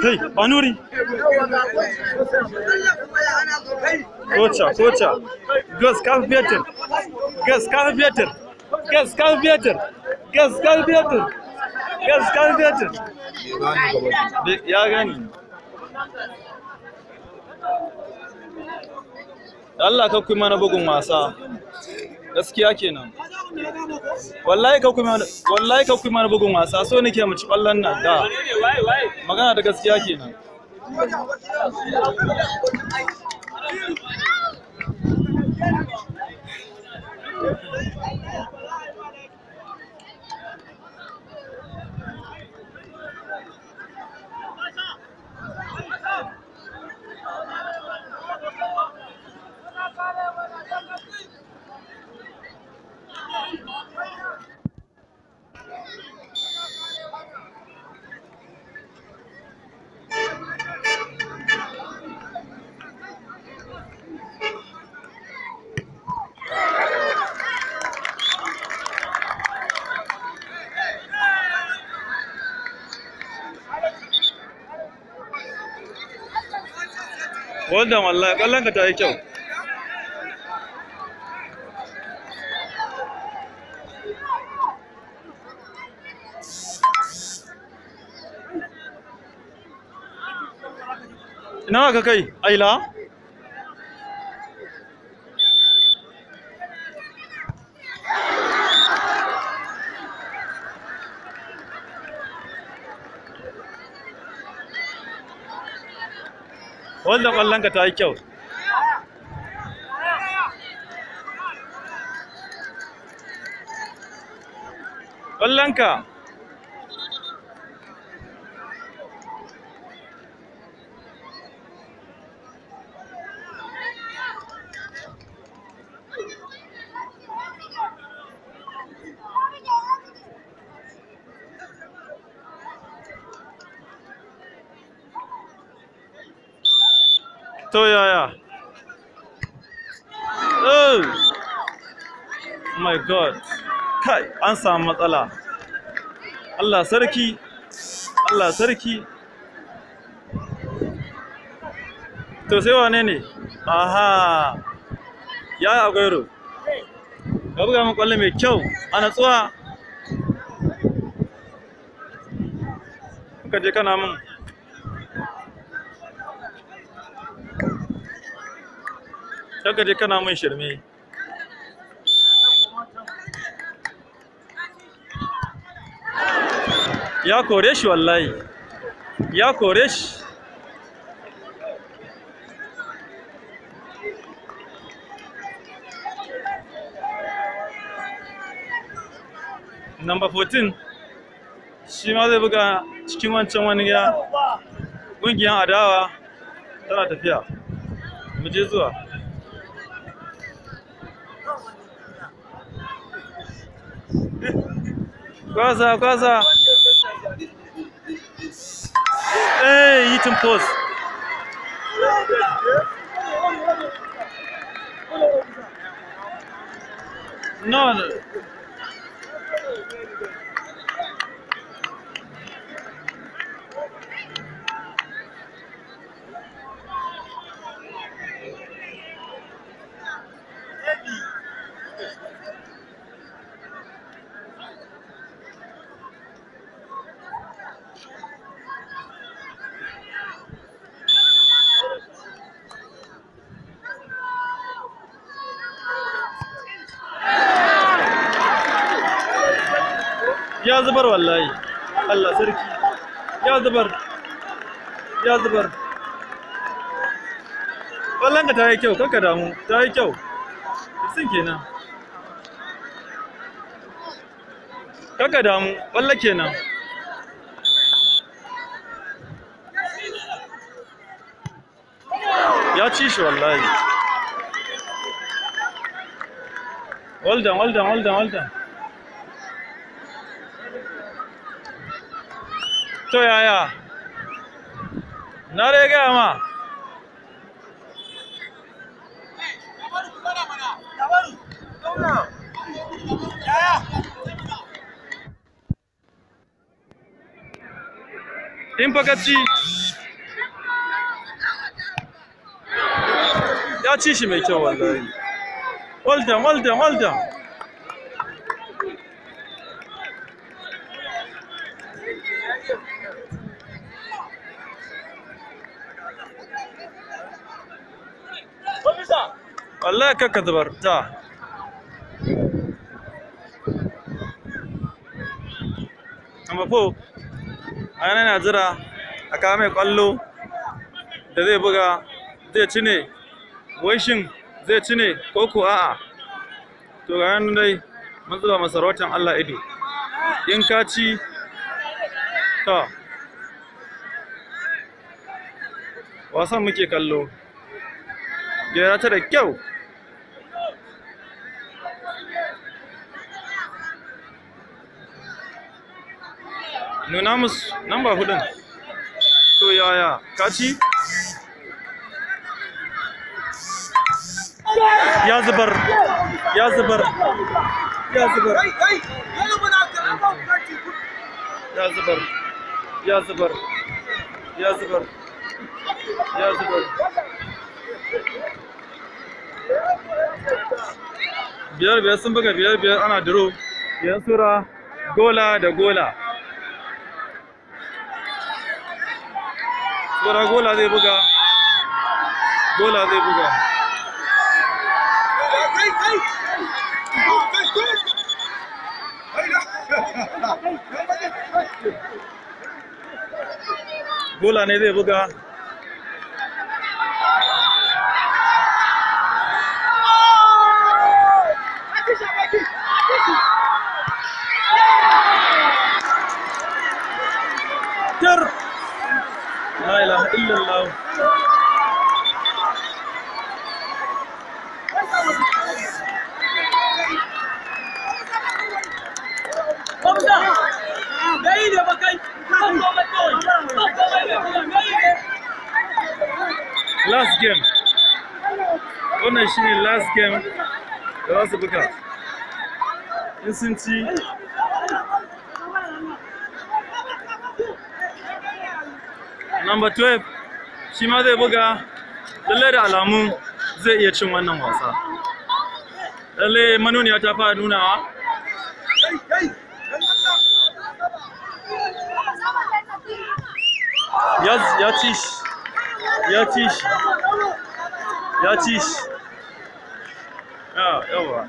Kai, Banuri. Kocha, kocha. Gas ka fi fetur. Gas ka fi fetur. Gas ka fi fetur. Gas ka fi fetur. Gas ka fi fetur. Ya gani. Allah ka kuma mana bugun wasa. Gaskiya kenan. Wallahi ka kuma wallahi ka kuma mana bugun wasa, so nake mu ci kwallon nan da. Magana da gaskiya kenan. Wannan wallahi kallon ka ta yi kyau. Ina ka kai, Aila? Wannan ƙwallon ka ta yi kyau. Ƙwallon ka. To yaya? Oh my God. Kai, an samu matsala. Allah sarki. Allah sarki. To sai wane ne? Aha. Ya Aguero. Ka buga min kwallo mai kyau a natsuwa. Ka je kana min. Ka je kana min shirme. Ya kore shi wallahi. Ya kore shi. Number 14 shi ma zai buga cikin wancan wani ya ƙungiyar adawa tana tafiya. Mu je zuwa. Kwaza, kwaza. Hey, hitting post. No, no. Ya zubar wallahi. Allah sarki. Ya zubar. Ya zubar. Wallan ka ta yi kyau, kanka damu, ta yi kyau. Sun kenan. Kanka damu, walla kenan. Ya ci shi wallahi. Well done, well done, well done, well done. To yaya? Na dai gaya ma. In fa ka ci, ya ci shi mai kyau wallahi. Well done, well done, well done. Wallahi kakka zubar ta. Number 4, a yana jira a kawo mai kwallo da zai buga, zai ci ne, wai shin zai ci ne ko ko a'a? To ga nan dai mun zuba masarautar Allah ido. In ka ci, ta wasan muke kallo. Gera ta da kyau. Nuna musu namba 4. To yaya ka ci? Ya zubar, ya zubar, ya zubar, ya zubar, ya zubar, ya zubar, ya zubar. 5-5 sun buga 5-5 ana duro. Yan sura gola da gola. Sura gola zai buga. Gola zai buga. Gola ne zai buga. La ilaha illallah. Last game. Wannan shine last game da za su buga. In sun ci, number 12 shi ma zai buga. Lallai da alamu zai iya cin wannan wasa. Lallai manuniya ta fara nunawa. Ya ci shi, ya ci shi, ya ci shi. Yawa.